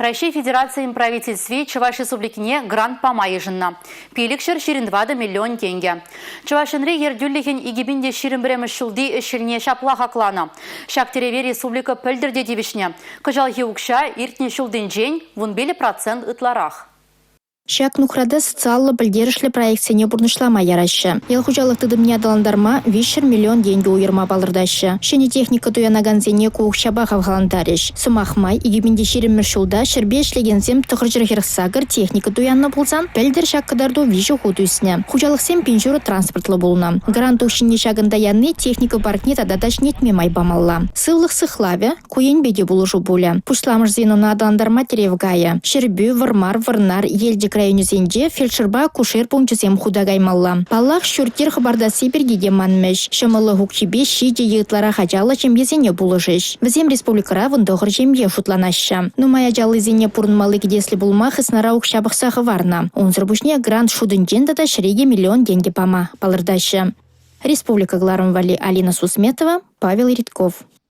Раҫҫей Федерацийӗн Правительстви Чӑваш Республикине грант пама йышӑннӑ. 524 миллион тенкӗ. Чӑваш Енри ертӳлӗхӗн 2021 ҫулти ӗҫ-хӗлне ҫапла хакланӑ. Ҫак тӗреве республика пӗлтӗр те тивӗҫнӗ. Кӑҫалхи укҫа иртнӗ ҫултинчен 15% ытларах. Ҫак нухрата социаллӑ пӗлтерӗшлӗ проектсене пурнӑҫлама яраҫҫӗ. Ял хуҫалӑх тытӑмне аталантарма 300 миллион тенкӗ уйӑрма палӑртаҫҫӗ. Ҫӗнӗ техника туянакансене ку укҫапа хавхалантарӗҫ. Сӑмах май, 2020-мӗш ҫулта ҫӗрпе ӗҫлекенсем 948 техника туяннӑ пулсан, пӗлтӗр ҫак кӑтарту виҫӗ хут ӳснӗ. Хуҫалӑхсем пин ҫурӑ транспортлӑ пулнӑ. Грант укҫине ҫакӑнта яни техника паркне тата та ҫӗнетме май памалла. Сывлӑх сыхлавӗ, Ку енпе те пулӑшу пулӗ. Пуҫламӑш звенона аталантарма тӗрев кайӗ. Ҫӗрпӳ, Вӑрмар, Вӑрнар, Елчӗк районӗсенче фельдшерпа акушер пункчӗсем хута каймалла. Паллах, ҫурт-йӗр хӑпартасси пирки те манмӗҫ. Ҫӑмӑллӑх укҫипе ҫичӗ е ытларах ачаллӑ ҫемьесене пулӑшӗҫ. Вӗсем республикӑра 19 ҫемье шутланаҫҫӗ. Нумай ачаллисене пурӑнмалли кӗтеслӗ пулма хыснара укҫа пӑхса хӑварнӑ. Унсӑр пуҫне грант шутӗнчен тата 102 миллион тенкӗ пама палӑртаҫҫӗ. Республика кӑларӑм валли Алина Сусметова, Павел Ритков.